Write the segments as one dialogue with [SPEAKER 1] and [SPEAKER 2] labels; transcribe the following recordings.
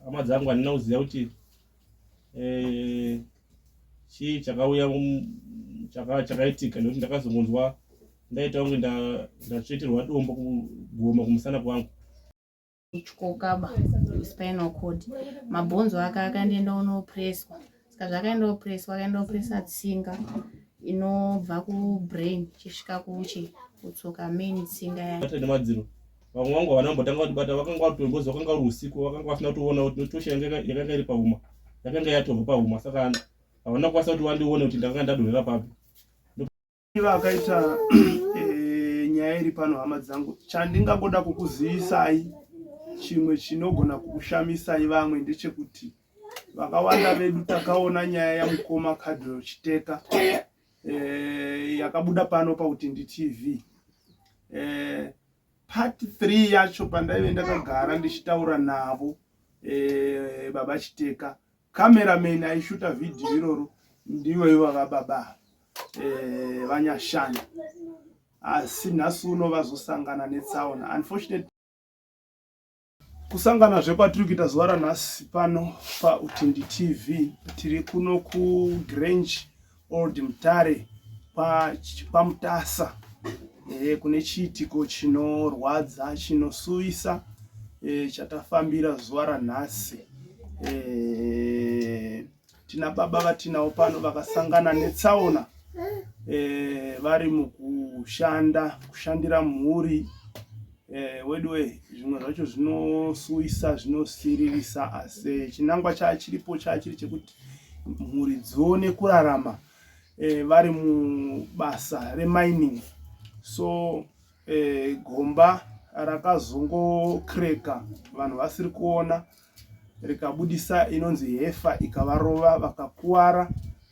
[SPEAKER 1] Hama dzangu handina kuziva kuti eh, chii chakauya chakaitika nekuti ndakazongonzwa ndaita kunge ndatsveterwa dombo kugoma kumusana kwangu.
[SPEAKER 2] Kutyokaba spinal cord mabhonzo ake akandienda unopreswa saka zvakaenda opreswa akaenda opresa tsinga inobva kubrain ichisvika kuchi kutsoka main tsinga
[SPEAKER 1] yacho nemadziro vamwe vangu havana kumbotanga kutibata vakanga vatombozi vakanga uri usiku vakanga vasina kutoona kuti tosha yakanga iri pahuma yakanga yatobva pahuma saka havana kukwanisa kuti vandione kuti ndakanga ndadonhera papi.
[SPEAKER 3] Vakaita eh, nyaya iri pano hama dzangu, chandingangoda kukuzivisai chimwe chinogona kukushamisai vamwe ndechekuti vakawanda vedu takaona nyaya yamukoma Cadwell Chiteka eh, yakabuda pano paUtindi TV eh, part 3 yacho pandaive ndakagara ndichitaura navo eh, baba Chiteka cameraman aishuta vhidhiyo iroro ndivo ivava baba eh, vanyashani asi nhasi uno vazosangana netsaona unfortunately kusangana zvekwatiri kuita zuva ranhasi pano pautindi tv tiri kuno kugrange old mutare kwamutasa e, kune chiitiko chinorwadza chinosuvisa e, chatafambira zuva ranhasi e, tina baba vatinawo pano vakasangana netsaona e, vari mukushanda kushandira mhuri e, weduwe zvimwe zvacho zvinosuwisa zvinosiririsa asi chinangwa chachiripo chachiri chekuti mhuri dzione kurarama e, vari mubasa remining so e, gomba rakazongokreka vanhu vasiri kuona rikabudisa inonzi hefa ikavarova vakakuwara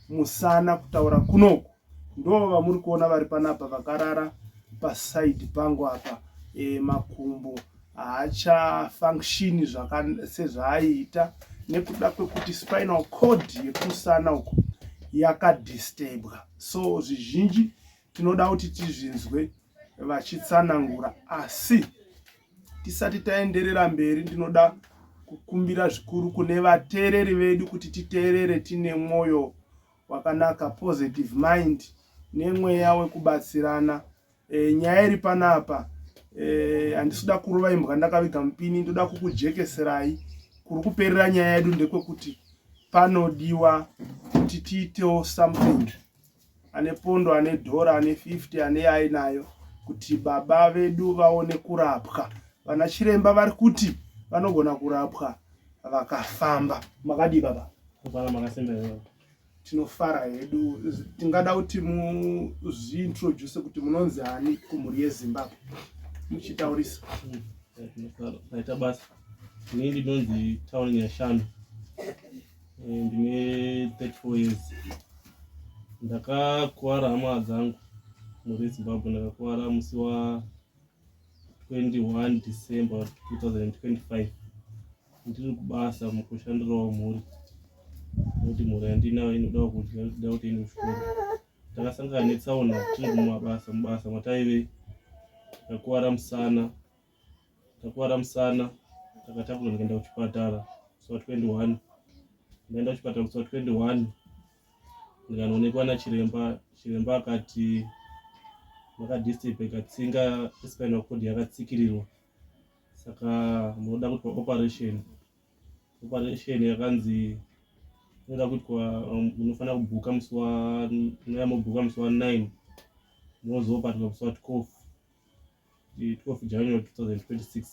[SPEAKER 3] musana kutaura kunoku ndo vamuri kuona vari panapa vakarara pasaidi pangu apa e, makumbo haachafunctioni sezvaaiita nekuda kwekuti spinal cord yekumusana uku yakadisturbwa so zvizhinji tinoda kuti tizvinzwe vachitsanangura asi tisati taenderera mberi ndinoda kukumbira zvikuru kune vateereri vedu kuti titeerere tine mwoyo wakanaka positive mind nemweya wekubatsirana e, nyaya iri panapa e, handisi kuda kurova imbwa ndakaviga mupini ndoda kukujekeserai kuri kuperera nyaya yedu ndekwekuti panodiwa kuti tiitewo something ane pondo ane dhora ane 50 ane yaainayo kuti baba vedu vaone kurapwa vana chiremba vari kuti vanogona kurapwa vakafamba makadii baba tinofara hedu tingada kuti muzviintroduce kuti munonzi ani kumhuri yezimbabwe muchitaurisa
[SPEAKER 1] maita basa ini ndinonzi town nyashanu eh, ndine 34 years ndakakuwara hama dzangu mhuri yezimbabwe ndakakuwara musi wa 21 December 2025 ndiri kubasa mukushandirawo mhuri nekuti mhuri yandinayo inodawo kudya inoda kuti iende kuchikoro takasangana netsaona tiri mumabasa mubasa mataive takakuwara musana takuwara musana takatakurwa ndikaenda kuchipatara musi wa 21 ndaenda kuchipatara musi wa 21 ndikanoonekwa nachiremba chiremba akati makadistibeka tsinga spinal cord yakatsikirirwa saka munoda kuitwa operation operation yakanzi inoda kuitwa munofanira kubhuka musi wa mobhuka musi wa 9 mozopatwa musi wa 12 12 January 2026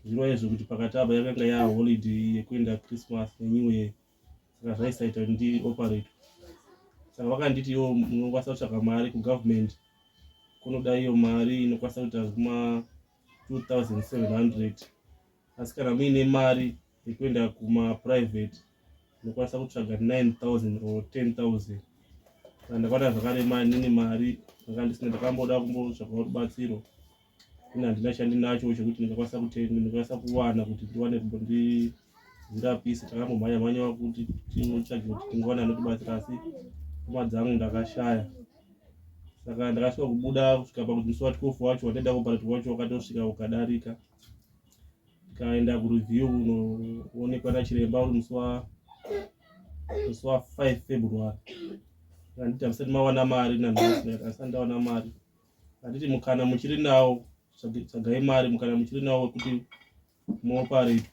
[SPEAKER 1] zvirova izvo kuti pakati apa yakanga ya holiday yekuenda Christmas neNew Year saka zvaisaita kuti ndioperate saka vakanditi iwo munokwanisa kutsvaga mari kugovernment kunoda iyo mari inokwanisa kuita kuma 2700 asi kana muine mari yekuenda kumaprivate unokwanisa kutsvaga 9000 or 10000 saka ndakaona zvakarema inini mari ndanga ndisina ndakamboda kumbotsvagawo rubatsiro ini handina chandinacho chekuti ndingakwanisa kutenga ndingakwanisa kuwana kuti ndiwane kumbondizvirapisa takambomhanya mhanya kuti tinotsvage kuti tingawana anotibatsira asi pfuma dzangu ndakashaya saka ndakasvika kubuda kusvika pakuti musi wa 12 wacho wandaida kuoperate wacho wakatosvika ukadarika. Tikaenda kureview kunoonekwa nachiremba uri musi wa musi wa 5 February. Handiti hamusati mawana mari nanhasi, ndikati handisati ndawana mari. Handiti mukana muchiri nawo, tsvagai mari mukana muchiri nawo wekuti muoparetwe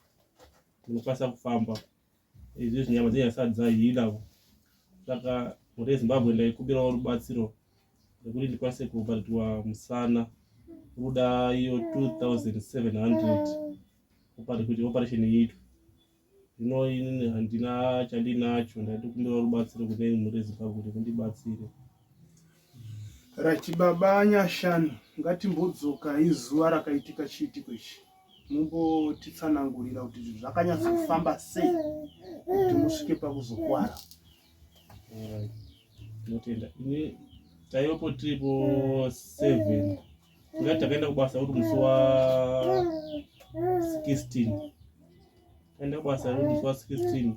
[SPEAKER 1] munokwanisa kufamba. Izvi zvinyama dzenyu hazisati dzahila. Saka mhuri yeZimbabwe ndaikumbirawo rubatsiro rekuti ndikwanise kuoparetwa musana kuda iyo 2700 kuti operation iitwe. Zvino inini handina chandinacho, ndaitokumbirawo rubatsiro kune mhuri yeZimbabwe kuti mundibatsire.
[SPEAKER 3] Right, baba Nyashanu, ngatimbodzokai zuva rakaitika chiitiko ichi, mumbotitsanangurira kuti zvinhu zvakanyatsofamba sei kuti musvike pakuzokwara.
[SPEAKER 1] Tinotenda. Ini taivepo tiripo 7 tingati takaenda kubasa uri musi wa 16 taenda kubasa uri musi wa 16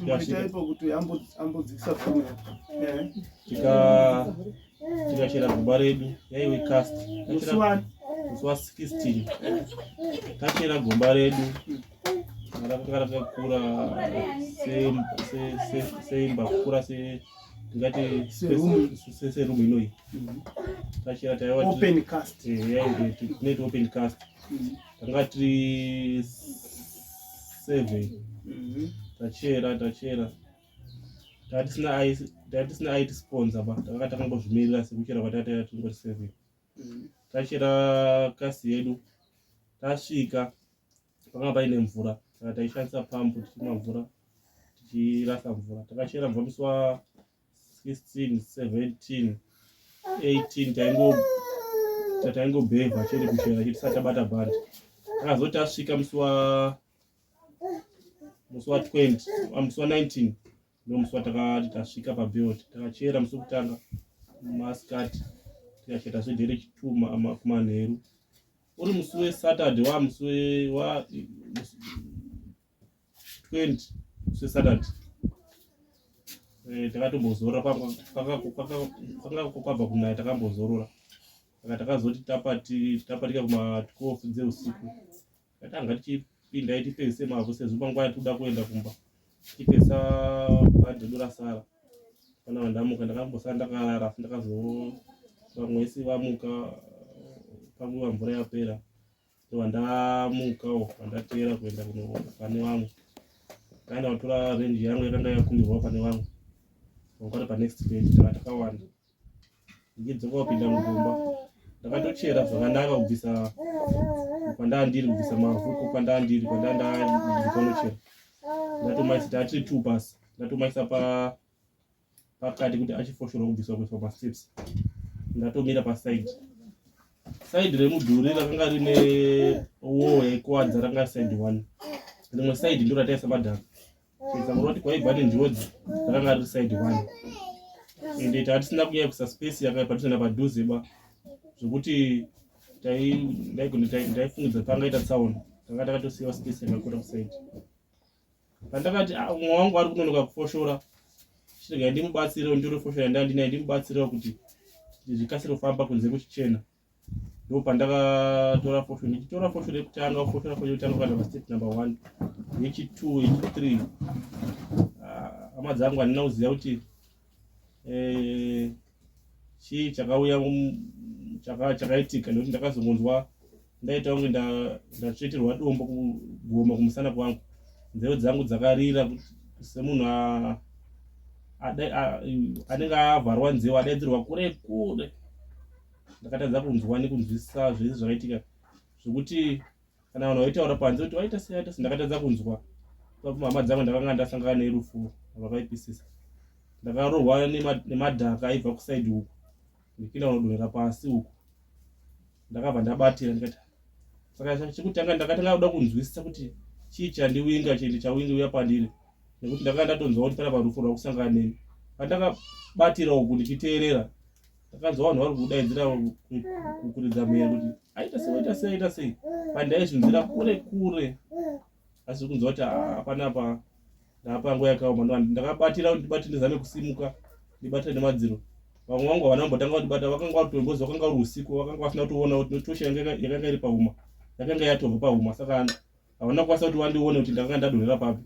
[SPEAKER 3] Inotoipo kuti ambodzikisa foni.
[SPEAKER 1] Tikachera gomba redu yaiwe cast
[SPEAKER 3] musi wa
[SPEAKER 1] musi wa 16 tachera gomba redu rakanga rakakura seimba kukura se ndingati seroom inoyi. Tachera taiwa
[SPEAKER 3] open cast.
[SPEAKER 1] Tineti open cast. Tanga tiri 7 tachera tachera tatisina aiti sponsor ba, takanga takangozvimirira sekuchera kwatataita tingori 7. Tachera kasi yedu, tasvika pakanga paine mvura, saka taishandisa pampu tichimwa mvura, tichirasa mvura. Takachera mvura musi wa 16, 17, 18, taingobhevha chete kuchera chete tisati tabata bhandi. Takazoti tasvika musi wa 20, musi wa 19 ndo musi watakati tasvika pabelt. Takachera musi wekutanga masikati, tikachera zvedhere chitu kumanheru. Uri musi weSaturday wa musi wa 20, musi weSaturday, takatombozorora, kwanga kwabva kunaya, takambozorora. Saka takazoti tapatika kuma 12 dzeusiku, tatanga tichipinda tipedzise mavhu sezvo panguva yatikuda kuenda kumba, tichipedzisa bhadhi redu rasara. Pana vandamuka, ndakambosara ndakarara, asi ndakazo vamwe vese vamuka panguva mvura yapera, ndovandamukawo vandateera kuenda kuno pane vamwe. Kaenda kutora renji yangu yakanga yakumbirwa pane vamwe vangwari panext page. Taka takawanda. Ndichidzoka kupinda mugomba, ndakatochera zvakanaka kubvisa kwandaa ndiri, kubvisa mavhu kwandaa ndiri, kwandaa ndandikonochera. Ndatomaisa, tatiri two pasi, ndatomaisa pa pakati kuti achifoshorwa kubviswa kuiswa pasteps. Ndatomira paside side remudhuri rakanga rine wall yaikuwadza, ranga side one, rimwe side ndo rataisa madhaka kuisa kuroti kwaibva nenjodzi, rakanga riri side one. Ende tatisina kunyanya kuisa space yaka padhuze napadhuze ba zvekuti ndaifungidza pangaita tsaona. Tanga takatosiya space yakakura kuside. Pandakati, "Ah, umwe wangu ari kunonoka kufoshora, chiregai ndimubatsirewo, nditore foshora yandandinayo ndimubatsirewo kuti zvikasire kufamba kunze kuchichena." Ndo pandakatora foshoro, ndichitora foshoro yekutanga, kufoshora foshoro yekutanga kuenda pastep number one, yechi2, yechi3. Hama dzangu, handina kuziva kuti chii chakauya chakaitika, nekuti ndakazongonzwa ndaita kunge ndatsveterwa dombo kugoma kumusana kwangu. Nzeve dzangu dzakarira semunhu anenge avharwa nzeve, adaidzirwa kure kure. Ndakatadza kunzwa nekunzwisisa zvese zvakaitika, zvekuti kana vanhu vaitaura panze kuti vaita sei, vaita sei, ndakatadza kunzwa. Hama dzangu, ndakanga ndasangana nerufu rwakaipisisa. Ndakarohwa nemadhaka aibva kuside uku, ndipinda kunodonhera pasi uku. Ndakabva ndabatira, ndikati, saka chekutanga ndakatanga kuda kunzwisisa kuti chii chandiwinga, chende chawinga uya pandiri, nekuti ndakanga ndatonzwa kuti panapa rufu rwakusangana neni. Pandakabatira uku ndichiteerera, ndakanzwa vanhu vari kudaidzira, kuridza mhere kuti aita sei, aita sei, aita sei. Pandaizvinzwira kure kure, asi kunzwa kuti panapa ndapa nguva yakaoma. Ndakabatira kuti ndibate, ndizame kusimuka, ndibatire nemadziro. Vamwe vangu havana kumbotanga kundibata, vakanga vatombozi, vakanga uri usiku, vakanga vasina kutoona kuti tosha yakanga iri pauma. Yakanga yatobva pahuma saka havana kukwanisa kuti vandione kuti ndakanga ndadonhera papi.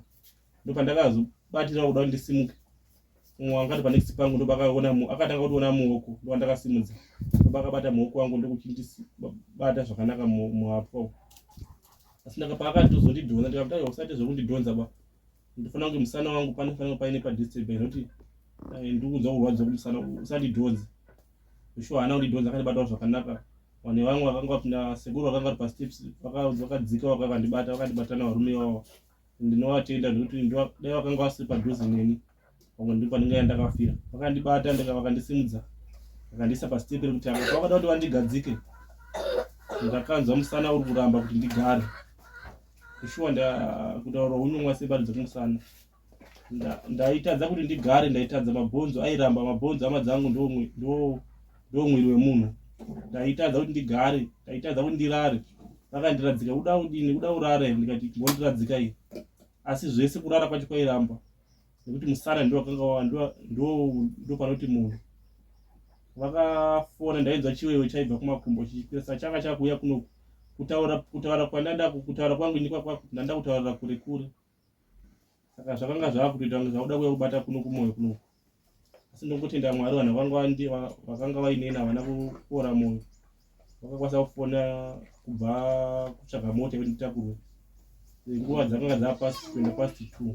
[SPEAKER 1] Ndopandakazobatira kuda kuti ndisimuke. Umwe wanga ari panext pangu ndopakaona akatanga kutiona muoko ndopandakasimudza. Ndopakabata muoko wangu ndokuchindibata zvakanaka muhapwa. Asi ndakapa akatozondidhonza ndikati aiwa usati zvekundidhonza ba. Ndinofanira kunge musana wangu panofanira paine padisturb nekuti eh, ndiri kunzwa kurwadziwa kumusana usandidhonze. Shuwa haana kundidhonza akandibatawo zvakanaka. Vane vamwe vakanga vapinda sekuru vakanga vari pasteps vakadzika vakandibata vakandibatana varume ivavo. Ndinovatenda nekuti dai vakanga vasiri padhuze neni pamwe ndipo pandinge ndakafira. Vakandibata ndika vakandisimudza vakandiisa pastep rekutanga. Pavakada kuti vandigadzike ndakanzwa musana uri kuramba kuti ndigare. Shuwa kutaura unomwa sebari dzekumusana. Ndaitadza kuti ndigare, ndaitadza mabhonzo airamba, mabhonzo hama dzangu ndomwiri wemunhu. Ndaitadza kuti ndigare, ndaitadza kuti ndirare. Vakandiradzika, uda kudini, uda urara here? Ndikati mbondiradzika iyi. Asi zvese kurara kwacho kwairamba nekuti musana ndiwo ndo panoti munhu. Vakafona, ndainzwa chiwewe chaibva kumakumbo chichikwira, saka changa chakuuya kunoku. Kutaura kutaura kwandanda kutaura kwangu ini ndanda kutaurira kure kure. Saka zvakanga zvava kutoita kunge zvakuda kuuya kubata kuno kumoyo kunoku. Asi ndongotenda Mwari vanhu vakanga vaineni havana kuora moyo. Vakakwanisa kufona kubva kutsvaga mota yekuti nditakurwe. Nguva dzakanga dzava past kuenda past 2.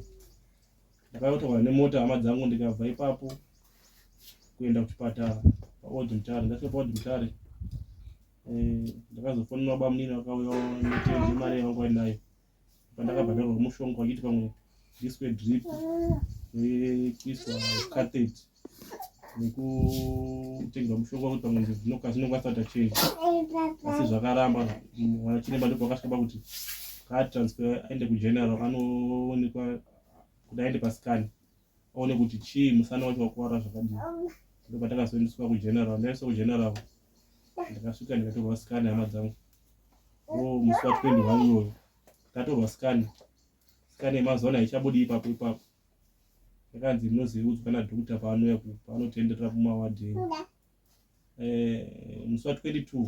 [SPEAKER 1] Ndakataura nemota hama dzangu ndikabva ipapo kuenda kuchipatara paOld Mutare. Ndasvika paOld Mutare eh, ndakazofonera bamunini vakauya netende mari yavanga vainayo. Pandakabhadharwa mushonga vachiti pamwe ndiswe drip nekuiswa catheter nekutengerwa mushonga wekuti pamwe zvinokwanisa kuita change, asi zvakaramba. Vanachiremba ndipo vakasvika pakuti kaatransfer aende kugeneral anoonekwa kuti aende pascan aone kuti chii musana wacho wakuwara zvakadii. Ndipo patakazoendeswa kugeneral. Ndaendeswa kugeneral ndakasvika ndikatorwa scan hama dzangu. Oh, musi wa 21 iyoyo tatorwa scan. Scan yemazuva ano haichabudi ipapo ipapo, yakanzi munozoiudzwa nadhokta paanouya paanotenderera mumawadhi enyu. Eh, musi wa 22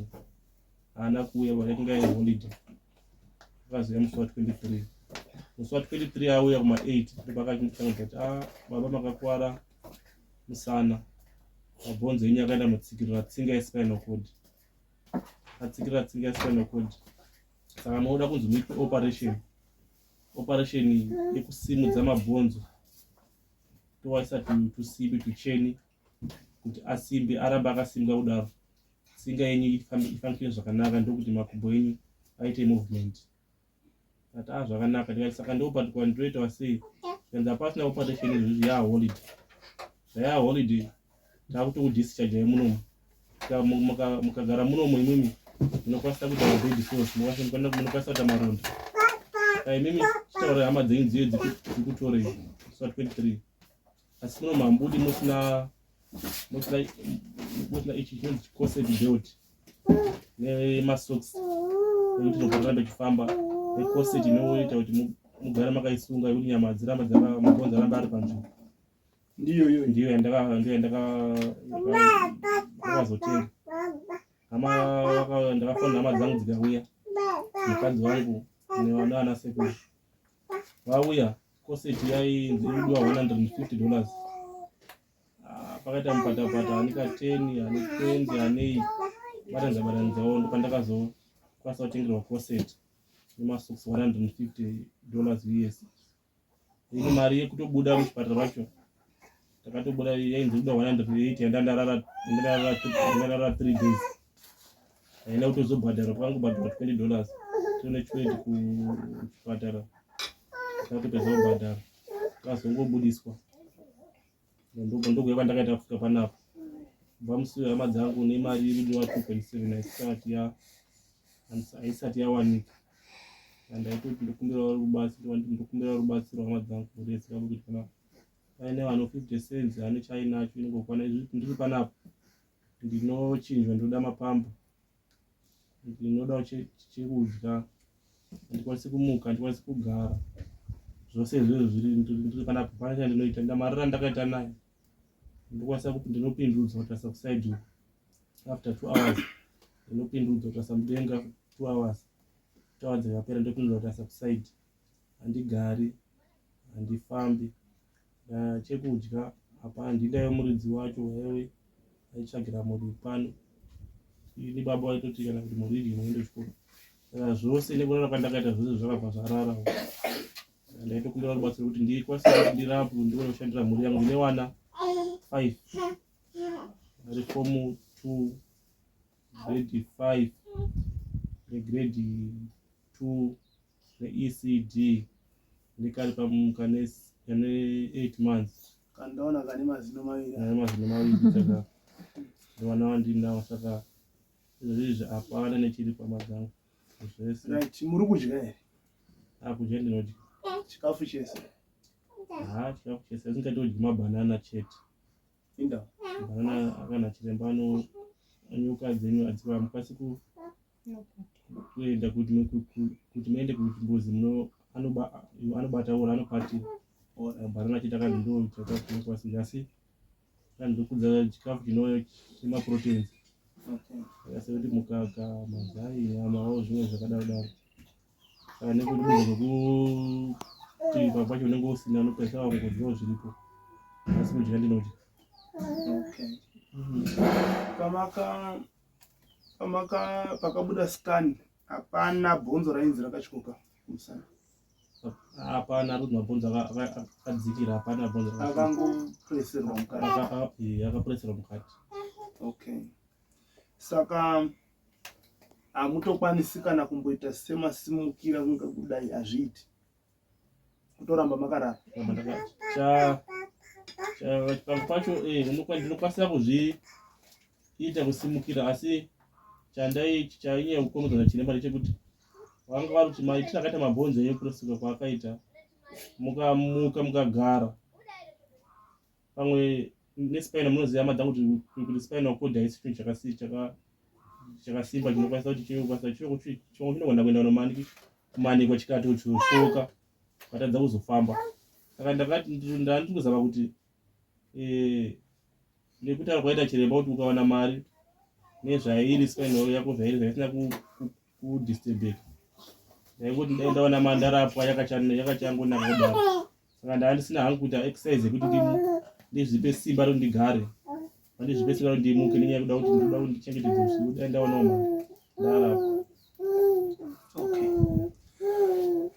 [SPEAKER 1] haana kuuya, yakanga iri holiday. Akazouya musi wa 23. Musi wa 23 auya kuma 8 ndopakatanga kuti ah, baba makakwara musana, mabhonzo enyu akaenda mutsikirira tsinga yespinal cord, atsikirira tsinga yespinal cord, saka munoda kunzi muitwe operation, operation yekusimudza mabhonzo towaisa tusimbi tucheni kuti asimbe arambe akasimba kudaro, tsinga yenyu ifambire zvakanaka, ndokuti makumbo enyu aite movement. Ati ah, zvakanaka. Ndikati saka ndopatikwa ndinoitawa sei? Zvikanzi hapasina operation izvozvi, yaa holiday, zvaya holiday, takutokudischarge munomu. Mukagara munomu imimi munokwanisa kuita mabed sores, munokwanisa kuita maronda. Saka imimi chitaura hama dzenyu dziye dzikutorei musi wa 23, asi muno mambudi musina musina musina ichi chinonzi corset belt nemasocks ekuti ropa rirambe richifamba, necorset inoita kuti mugare makaisunga yekuti nyama dziramba dzaka mabhonzo arambe ari panzvimbo.
[SPEAKER 3] Ndiyo iyoyo
[SPEAKER 1] ndiyo yandakazotenga hama. Ndakafona hama dzangu dzikauya, mukadzi wangu nevana vana sekuru vauya. Corset yainzi iridiwa $150. Ah, pakaita mupatapata, ane ka 10, ane 20, anei, batanidza batanidzawo, ndopandakazokwanisa kutengerwa corset nemasocks $150 US. Ini mari yekutobuda muchipatara vacho takatobuda yainzi kuda 180 yandandarara 3 days, haina kutozobhadhara, pakangobhadharwa $20 tione chikwereti kuchipatara, takatopedza kubhadhara kazongobudiswa. Ndokuya kwandakaita kusvika panapa. Kubva musi uyo hama dzangu nemari iri kudiwa 2.7 haisati yawanika. Ndaitoti ndokumbira rubatsiro, ndokumbira rubatsiro hama dzangu kudetsera kuti kana paine vanhu 50 cents ane chainacho inongokwana. Izvi ndiri panapa ndinochinjwa, ndoda mapamba, ndinoda chekudya, handikwanisi kumuka, handikwanisi kugara, zvose izvozvo zviri ndiri panapa pana chandinoita. Ndamarira ndakaita naye ndinokwanisa kuti ndinopindudzwa kutarisa kusaidi uku after 2 hours, ndinopindudzwa kutarisa mudenga 2 hours. Two hours dzikapera ndokunzwa kuti asubside. Handigari, handifambi. Chekudya hapana, ndindayo muridzi wacho waive aitsvagira mhuri pano. Ini baba vaitoti kana kuti mhuri idye muende kuchikoro. Saka zvose nekurara kwandakaita zvose zvakabva zvarara. Ndaitokumbira rubatsiro kuti ndikwanise kuti ndirapwe ndione kushandira mhuri yangu. Ndine vana 5 vari fomu 2 grade 5 negrade 2 neECD nekari kane 8 months
[SPEAKER 3] kandaona kane mazino maviri
[SPEAKER 1] kane mazino maviri saka ndivana vandinawo saka izvozvi hapana nechiri pama dzangu
[SPEAKER 3] zvese. Right, muri kudya here?
[SPEAKER 1] Akudya ndinodya
[SPEAKER 3] chikafu chese.
[SPEAKER 1] Ha, chikafu chese asi ndingatodya mabanana chete.
[SPEAKER 3] Inda
[SPEAKER 1] banana kana chiremba ano nyoka dzenyu adziva hamukwanisi kuenda kuti muende kuchimbuzi muno anobata ura anopatira banana chete akanzi ndo chakafu chinokwanisa kudya asi ndokudza chikafu chino chemaproteins sekuti mukaka mazai nyama o zvimwe zvakadaro daro saka nekuti munhu zvekuti pacho unenge usina unopesa wangodyawo zviripo asi kudya ndinodya.
[SPEAKER 3] Okay. Pamaka pamaka pakabuda scan hapana bhonzo rainzi rakatyoka kumusana.
[SPEAKER 1] Hapana rudzi mabhonzo akadzikira hapana bhonzo
[SPEAKER 3] akangopreserwa
[SPEAKER 1] mukati. Akapreserwa mukati.
[SPEAKER 3] Okay. Saka hamutokwanisi kana kumboita semasimukira kunge kudai hazviiti. Kutoramba makarara.
[SPEAKER 1] Cha cha pacho eh ndinokwanisa kuzviita kusimukira asi chandai chainyanya kukomedzwa nachiremba ndechekuti vanga vari kuti maitiro akaita mabhonzo enyu kuresika kwaakaita mukamuka mukagara pamwe nespinal munoziva hama dzangu kuti kuti spinal cord haisi chinhu chakasimba chinokwanisa kuti chinokwanisa chinogona kuenda kunomaniki kumanikwa chikatotyoka ukatadza kuzofamba saka ndakati ndandiri kuzama kuti eh, nekutaura kwaita chiremba kuti ukawana mari nezvairi spinal yako zvairi zvaisina kudisturbeka ndaingoti dai ndaona mari ndarapwa yakachangonaka kudaro saka ndaa ndisina hangu kuita exercise yekuti ndizvipe simba rekuti ndigare vandizvipe simba rekuti ndimuke nenyaya yekuda kuti ndinoda kuti ndichengetedze usiku dai ndaonawo mari ndarapwa.
[SPEAKER 3] Okay.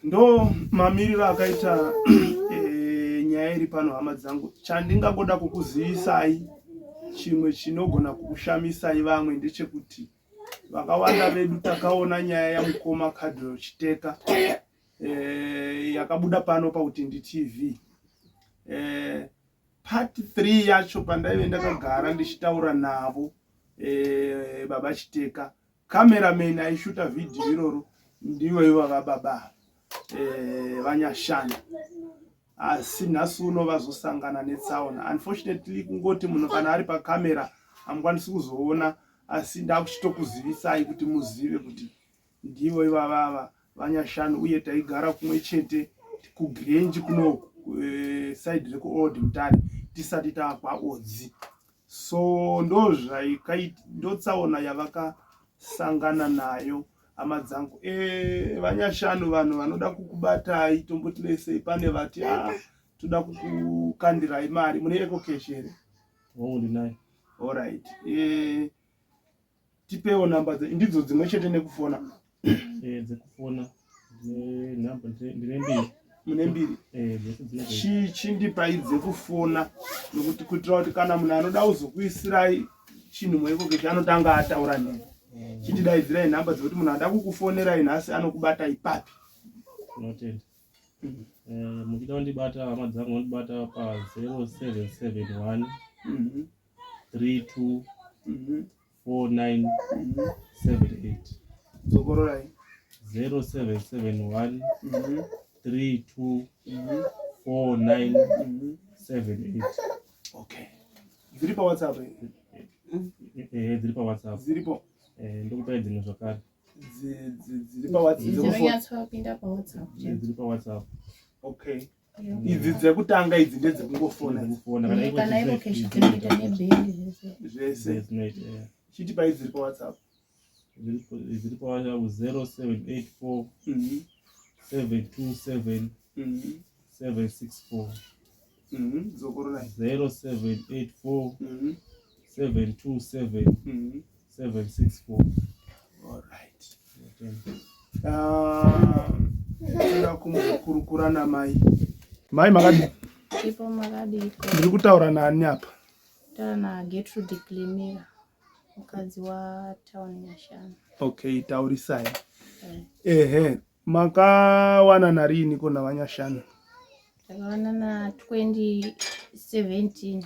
[SPEAKER 3] Ndo mamiriro akaita e, nyaya iri pano hama dzangu. Chandingangoda kukuzivisai chimwe chinogona kukushamisai vamwe ndechekuti vakawanda vedu takaona nyaya yamukoma Cardwell Chiteka e, yakabuda pano paUtindi TV e, part 3 yacho pandaive ndakagara ndichitaura navo e, baba Chiteka Cameraman aishuta video iroro ndivo ivava baba eh, vanyashana asi nhasi uno vazosangana netsaona unfortunately kungoti munhu kana ari pakamera hamukwanisi kuzoona asi ndakuchitokuzivisai kuti muzive kuti ndivo ivavava vanyashanu uye taigara kumwe chete kugrenji kuno eh, side rekuold mutare tisati taakwaodzi So ndozvaikaita ndotsaona yavakasangana nayo hama dzangu. Eh vanyashanu vanhu vanoda kukubatai tomboti lesei pane vati ah toda kukukandirai mari mune ecocash here?
[SPEAKER 1] Hongu ndinayo.
[SPEAKER 3] Alright. Eh tipewo namba ndidzo dzimwe chete nekufona.
[SPEAKER 1] Eh dzekufona ndine namba ndine mbiri.
[SPEAKER 3] Mune mbiri.
[SPEAKER 1] Eh dzese dzine.
[SPEAKER 3] Chindipai dzekufona nokuti kuitira kuti kana munhu anoda kuzokuisirai chinhu muecocash anotanga ataura nemi. Chindidaidzirai nhamba dzekuti munhu ada kukufonerai nhasi anokubata ipapi.
[SPEAKER 1] Tinotenda. Eh, muchida kundibata hama dzangu mondibata pa 0771 32 49 78.
[SPEAKER 3] Dzokororai.
[SPEAKER 1] 0771 32 49 78.
[SPEAKER 3] Okay. Dziri pa WhatsApp
[SPEAKER 1] here? Eh, dziri pa WhatsApp.
[SPEAKER 3] Dziripo.
[SPEAKER 1] Eh, ndokupai dzimwe zvakare.
[SPEAKER 3] Dziri pa WhatsApp.
[SPEAKER 2] Dzinonyatsopinda pa WhatsApp.
[SPEAKER 1] Dziri pa WhatsApp.
[SPEAKER 3] Okay. Idzi dzekutanga idzi ndedzekungofona.
[SPEAKER 1] Dzekufona kana iko
[SPEAKER 2] Kana iko cash dzinoita nebhengi zvese.
[SPEAKER 3] Zvese.
[SPEAKER 1] Dzinoita.
[SPEAKER 3] Chitipai dziri pa WhatsApp.
[SPEAKER 1] Zviri pawhatsapp 0784 727 764.
[SPEAKER 3] Dzokorora.
[SPEAKER 1] 0784 727 764.
[SPEAKER 3] Alright. Ah, toda kumbokurukura namai. Mai, makadii?
[SPEAKER 2] Ipo, makadiko?
[SPEAKER 3] Ndiri kutaura nani apa?
[SPEAKER 2] Taura naGertrude Clemira, mukadzi waTown Nyashana.
[SPEAKER 3] Okay, taurisai.
[SPEAKER 2] Eh.
[SPEAKER 3] Ehe, makawana narini ko naVaNyashana?
[SPEAKER 2] Takawana na 2017.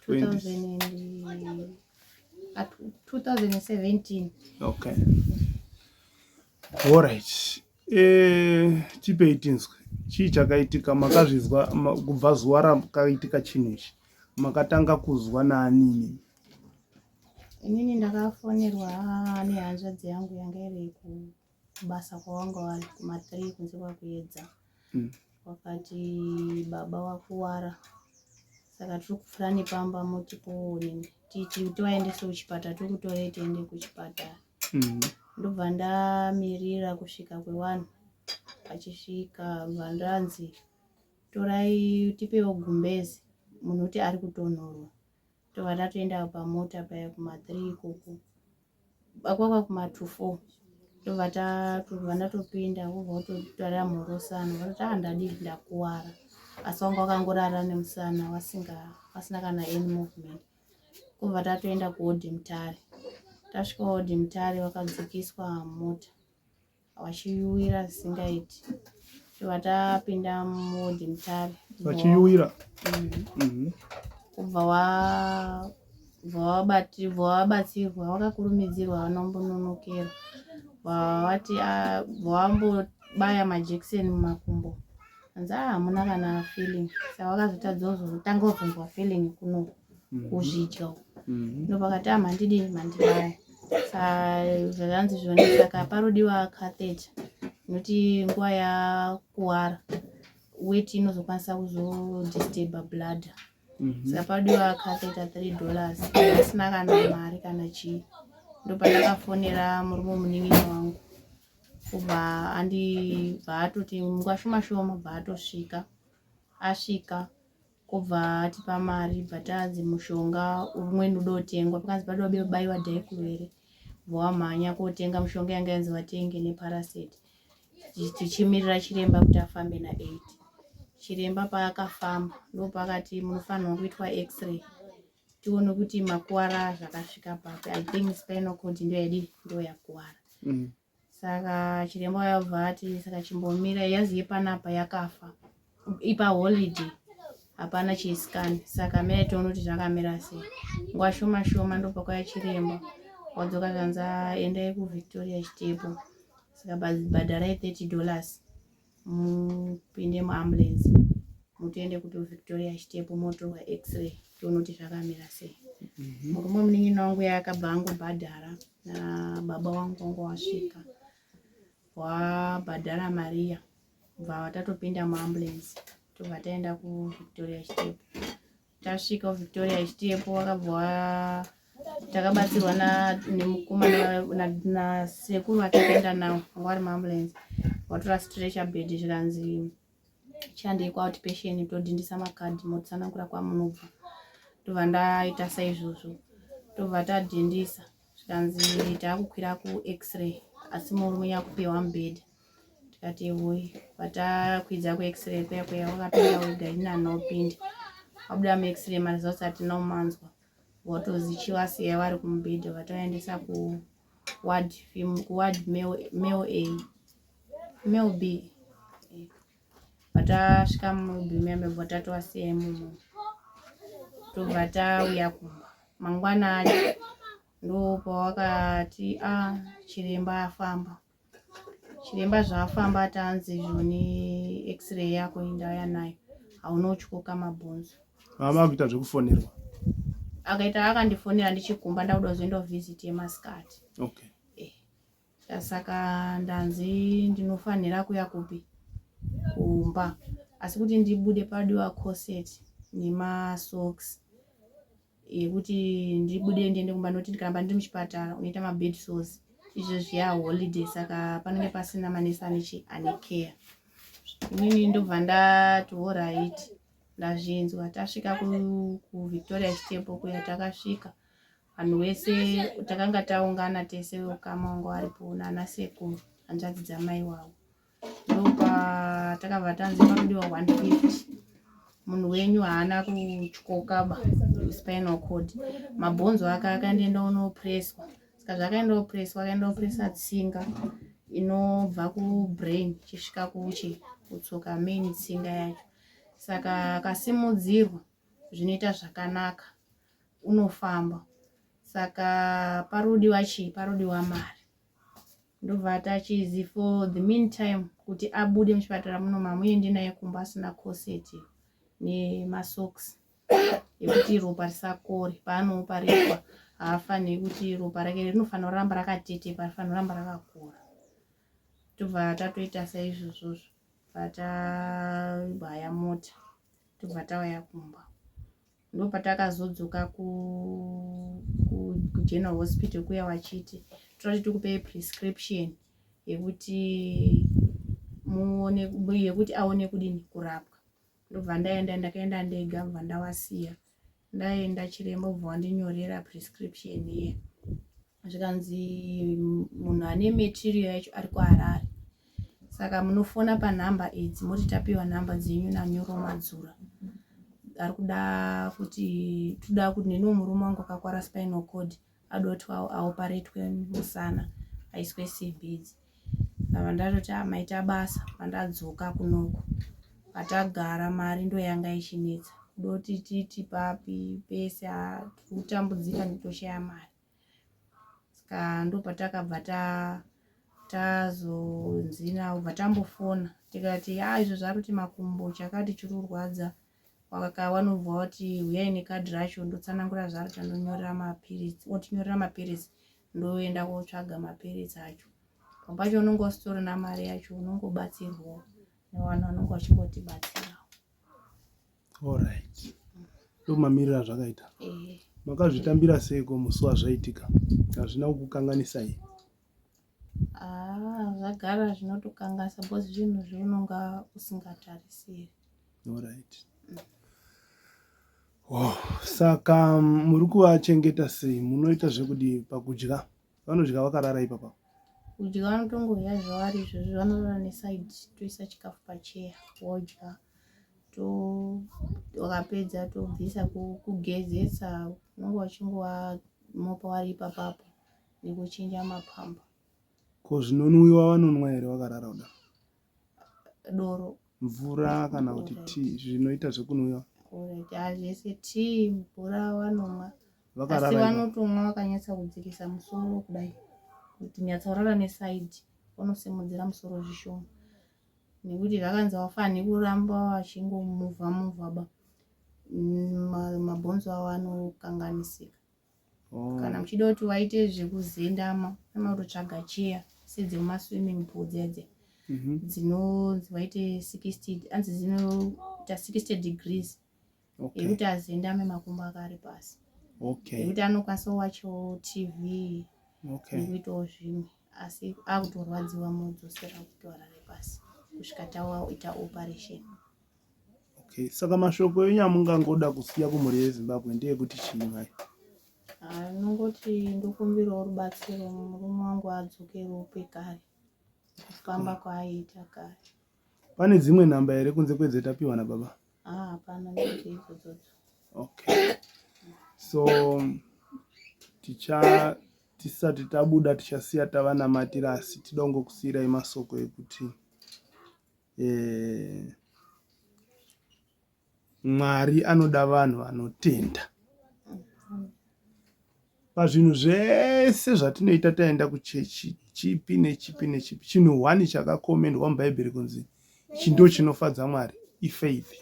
[SPEAKER 2] 2000 and, 2017.
[SPEAKER 3] Okay, alright. Tipei tinzwe, chii chakaitika? Makazvizwa kubva zuva rakaitika chinhu ichi, makatanga kuzwa naanini?
[SPEAKER 2] Inini ndakafonerwa nehanzvadzi yangu yanga iri kubasa kwavanga vari kuma3 kunze kwakuedza. Wakati baba wakuwara, saka tiri kupfuura nepamba, motipowo titi tivaendese kuchipatara, tiri kutorei tiende kuchipatara. Ndobva ndamirira kusvika kwevanhu vachisvika, bva ndanzi torai, tipewo gumbezi, munhu uti ari kutonhorwa. Tobva tatoenda pamota paya kuma3 ikoko, kwakwa kuma 3 to 4. Tobva tatobva ndatopinda, wobva wototarira mhorosano, vatoti, "A, ndadii, ndakuwara," asi wanga wakangorara nemusana, wasina kana any movement. Kubva tatoenda kuwodi Mutare. Tasvika wodi Mutare, vakadzikiswa mota vachiyuwira zvisingaiti. Tobva tapinda muwodi Mutare.
[SPEAKER 3] Vachiyuwira?
[SPEAKER 2] Kubva wa bva bva wabatsirwa, wakakurumidzirwa, vanombononokera vati bva wambobaya majekiseni mumakumbo, anzi, "A, hamuna kana feeling." Saka vakazotadza kuzotanga kuzonzwa feeling kuno kuzvidya uku. Ndopakati, "A, mandidini, mandibaya." Saka zvakanzi zvoni, saka parodiwa catheter, nokuti nguva yakuwara weti inozokwanisa kuzodisturba bladder. Saka padiwa catheter, $3, asina kana mari kana chii. Ndopandakafonera murume munin'ina wangu, kubva andibva atoti nguva shoma shoma bva atosvika. Asvika, kubva atipa mari, bva tanzi mushonga umweni udotengwa. Pakanzi padoda bayiwa diclo here, bva wamhanya kotenga mushonga yanga yanzi vatenge neparacet, tichimirira chiremba kuti afambe na8. Chiremba paakafamba, ndopakati munofanirwa kuitwa x-ray, tione kuti makuwara zvakasvika papi. I think spinal cord ndo yadi, ndo yakuwara. Saka chiremba yabva ati, "Saka chimbomira, yaziye panapa yakafa, ipa holiday, hapana chiscan, saka mirai tione kuti zvakamira sei." Nguva shoma shoma ndopakauya chiremba, wadzoka, zvanzi, "Endai kuVictoria Chitepo, saka bhadharai $30, mupinde muambulance, mutoende kuti Victoria Chitepo, motorwa x-ray, tione kuti zvakamira sei." Murume munin'ina wangu yakabva angobhadhara nababa wangu, wanga wasvika, wabhadhara mariya, bva tatopinda muambulance, tobva taenda kuVictoria Chitepo. Tasvika kuVictoria Chitepo, wakabva takabatsirwa nemukomana nasekuru vatakaenda navo, vanga vari muambulance, vatora stretcher bed, zvikanzi, "Chandei kuoutpatient, todhindisa makadhi, motsanangura kwamunobva." Tobva ndaita saizvozvo, tobva tadhindisa, zvikanzi, "Taakukwira kux-ray, asi murume yakupiwa mubhedha." Tikati, "Hoi." Vatakwidza kux-ray kuya kuya, wakapinda wega, ini handina wabuda mux-ray, maresults hatina kumanzwa. Watozi chivasiya vari kumubhedha, vatoendesa kuward, kuward male A, male B. Vatasvika muB muyambe, tatovasiya imomo, tobva tauya kumba. Mangwana acho ndopawakati, "A, chiremba afamba." Chiremba zvaafamba, tanzi, "Zvoni, x-ray yako indauya nayo, haunotyoka mabhonzo."
[SPEAKER 3] Mama kuita zvekufonerwa?
[SPEAKER 2] Akaita akandifonera ndichikumba, ndakuda kuzoenda visit yemasikati. Saka ndanzi ndinofanira kuya kupi, kumba, asi kuti ndibude padiwa corset nemasocks yekuti ndibude ndiende kumba, nokuti ndikaramba ndiri muchipatara unoita mabed sores. Izvo zviya holiday, saka panenge pasina manesi anechi ane care. Inini ndobva ndati horaiti, ndazvinzwa. Tasvika kuVictoria Chitepo kuya, takasvika vanhu vese takanga taungana tese, ukama wanga waripo nana sekuru, hanzvadzi dzamai wavo. Ndopatakabva tanzi panodiwa 150. Munhu wenyu haana kutyoka ba, spinal cord, mabhonzo ake akandienda unopreswa. Saka zvakaenda opreswa, akaenda opresa tsinga inobva kubrain ichisvika kuchi kutsoka, main tsinga yacho. Saka akasimudzirwa zvinoita zvakanaka, unofamba. Saka parodiwa chii? Parodiwa mari. Ndobva tachizi for the meantime, kuti abude muchipatara muno, mamuendi naye kumba asina corset nemasocks ekuti ropa risakore. Paanooparetwa haafaniri kuti ropa rake rinofanira kuramba rakatetepa, rifanira kuramba rakakora. Tobva tatoita saizvozvozvo, bva tabhaya mota, tobva tauya kumba. Ndopatakazodzoka kuGeneral Hospital kuya, vachiti toda tikupei prescription yekuti muone, yekuti aone kudini kurapwa. Ndobva ndaenda, ndakaenda ndega, bva ndawasiya. Ndaenda, chiremba ubva wandinyorera prescription iye, zvikanzi munhu ane material yacho ari kuHarare, saka munofona panhamba idzi, moti tapiwa nhamba dzenyu naNyoro Madzura, ari kuda kuti toda kuti neniwo murume wangu akakwara spinal cord, adoti aoparetwe musana, aiswe simbi idzi. Saka ndatoti maita basa. Pandadzoka kunoku, patagara, mari ndo yanga ichinetsa, kudoti titi papi pese tiri kutambudzika nekutoshaya mari. Saka ndopatakabva tazonzi navo, bva tambofona, tikati a izvo zvari kuti makumbo chakati chiri kurwadza. Vanobva vati huyai nekadhi racho, ndotsanangura zvari, tandonyorera mapiritsi, otinyorera mapiritsi, ndoenda kotsvaga mapiritsi acho. Pamwe pacho unonge usitorina mari yacho, unongobatsirwawo nevanhu vanonge vachingotibatsirawo.
[SPEAKER 3] Alright, ndomamirira zvakaita. Makazvitambira seiko musi wazvaitika? Hazvina kukukanganisai?
[SPEAKER 2] Ah, zvagara zvinotokanganisa because zvinhu zvaunonga usingatarisiri.
[SPEAKER 3] Alright. Oh, saka muri kuvachengeta sei? Munoita zvekudii pakudya? Vanodya vakarara ipapa?
[SPEAKER 2] Kudya vanotongodya zvavari izvozvo, vanorara neside, toisa chikafu pacheya, wodya. Wakapedza tobvisa, kugezesa unonge wachingovamopa wari ipapapo, nekuchinja mapamba.
[SPEAKER 3] Ko zvinonwiwa vanonwa here vakarara kudaro?
[SPEAKER 2] Doro.
[SPEAKER 3] Mvura kana kuti tea, zvinoita zvekunwiwa?
[SPEAKER 2] Alright, zvese, tea, mvura vanomwa, asi vanotomwa vakanyatsa kudzikisa musoro kudai, kuti nyatsa neside, vanosimudzira musoro zvishoma, nekuti zvakanzi vafanhi kuramba vachingomuvha muvha ba, mabhonzo avo anokanganisika. Kana muchida kuti waite zvekuzendama, anototsvaga cheya sedzemumaswimming pool dzedze dzinonzi waite 60, anzi dzinoita 60 degrees yekuti azendame, makumbo ake ari pasi, yekuti anokwanisa kuwachawo TV nekuitawo zvimwe, asi akutorwadziwa modzosera kuti warare pasi kusvika tawaita operation.
[SPEAKER 3] Okay. Saka mashoko enyu amungangoda kusiya kumhuri yeZimbabwe ndeyekuti chii, mai?
[SPEAKER 2] Nongoti ndokumbirawo rubatsiro, murume wangu adzokerewo pekare, kufamba kwaaiita kare.
[SPEAKER 3] Pane dzimwe nhamba here kunze kwedzetapiwa nababa?
[SPEAKER 2] Hapana, ndete idzodzodzo.
[SPEAKER 3] Okay, so ticha tisati tabuda tichasiya tavanamatira, asi tida kungokusiyirai masoko ekuti Mwari anoda vanhu vanotenda pazvinhu zvese zvatinoita. Taenda kuchechi chipi nechipi nechipi, chinhu one chakakomendwa muBhaibheri kunzi ichi ndo chinofadza Mwari ifaith.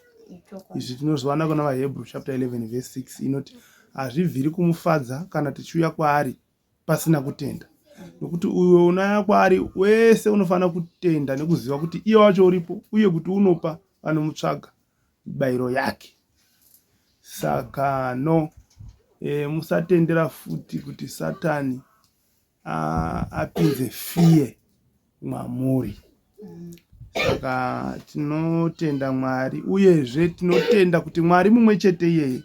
[SPEAKER 3] Izvi tinozviwana kuna vaHebrew chapter 11 verse 6, inoti hazvibviri kumufadza kana tichiuya kwaari pasina kutenda, nokuti uyo unaya kwaari wese unofanira kutenda nekuziva kuti iye wacho uripo, uye kuti unopa vanomutsvaga mibayiro yake. Saka no, musatendera futi kuti Satani apinze fear mwamuri. Saka tinotenda Mwari uyezve tinotenda kuti Mwari mumwe chete iyeye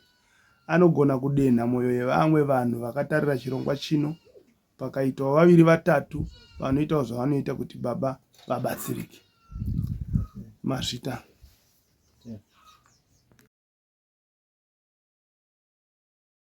[SPEAKER 3] anogona kudenha mwoyo yevamwe vanhu vakatarira chirongwa chino pakaitawo vaviri vatatu vanoitawo zvavanoita kuti baba vabatsirike. Mazvita.